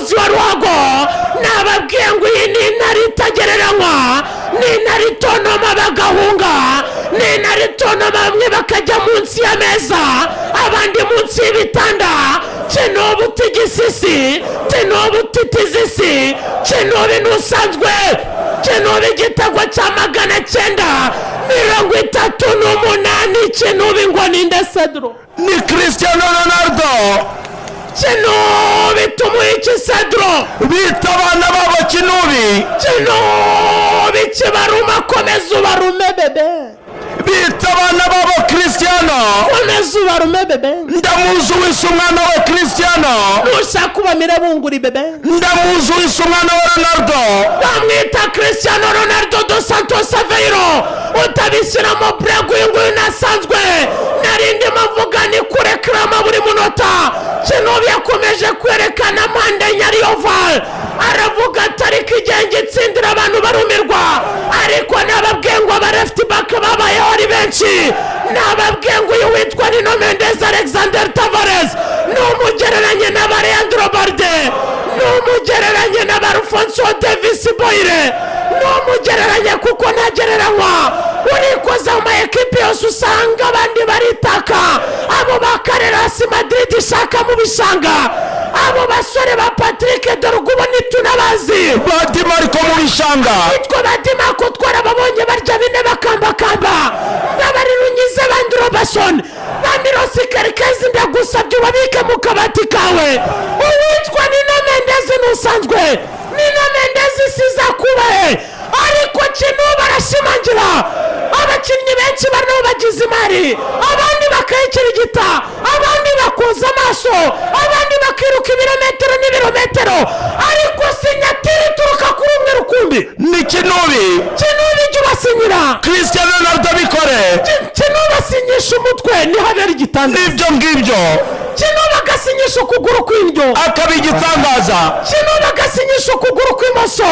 Umukunzi wa ruhago, nababwiye ngo iyi ni intare itagereranywa, ni intare itonoma bagahunga, ni intare itonoma bamwe bakajya munsi y'ameza, abandi munsi y'ibitanda. Kinubi utigisisi, kinubi utitizisi, kinubi ntusanzwe. Kinubi, igitego cya 938. Kinubi ngo ninde, Cedro? Ni Cristiano Ronaldo. Kinubi tumuha iki, Cedro? Bita abana babo Kinubi. Kinubi kibaruma, komeza ubarume, bébé. Bita abana babo Cristiano. Komeza ubarume, bébé. Ndamuzi wise umwana we Cristiano. Nushaka ubamire bunguri, bébé. Ndamuzi wise umwana we Ronaldo. Bamwita Cristiano Ronaldo dos Santos Aveiro. Utabishyiramo burego, uyu nguyu nasanzwe narindimo mvuga ni kurekarama buri munota. Kinubi yakomeje kwerekana mpande enye ariyo oval, aravuga ati ariko igihe ngitsindira abantu barumirwa. Ariko nababwiye ngo aba left back babayeho ari benshi. Nababwiye ngo uyu witwa Nino Mendez Alexander Tavares ni umugereranye na ba Leandro Balde, ni umugereranye na ba Alphonso Davies Boyle, ni umugereranye kuko ntagereranywa. Urikoza mu ma ekipi yose, usanga abandi baritaka, abo ba Carreras Madrid ishaka mu bishanga, abo basore ba Patrick Dorgu ubu ntitunabazi. Ba Dimarco mu bishanga. Nitwe ba Dimarco twarababonye barya bine bakambakamba. Mbabarira unyize bandi Robertson, ba Milos Kerkez, ndagusabye ubabike mu kabati kawe. Uwitwa Nino Mendez ntusanzwe. Nino Mendez sizakubahe, ariko Kinubi arashimangira. Abakinnyi benshi barimo bagize imari, abandi bakayikirigita, abandi bakoza amaso, abandi bakiruka ibirometero n'ibirometero, ariko signature ituruka kuri umwe rukumbi. Ni Kinubi. Kinubi jya ubasinyira. Cristiano Ronaldo bikore. Kinubi asinyisha umutwe, niho abera igitanda. N'ibyo ngibyo. Kinubi agasinyisha ukuguru kw'indyo, akaba igitangaza. Kinubi agasinyisha ukuguru kw'imoso.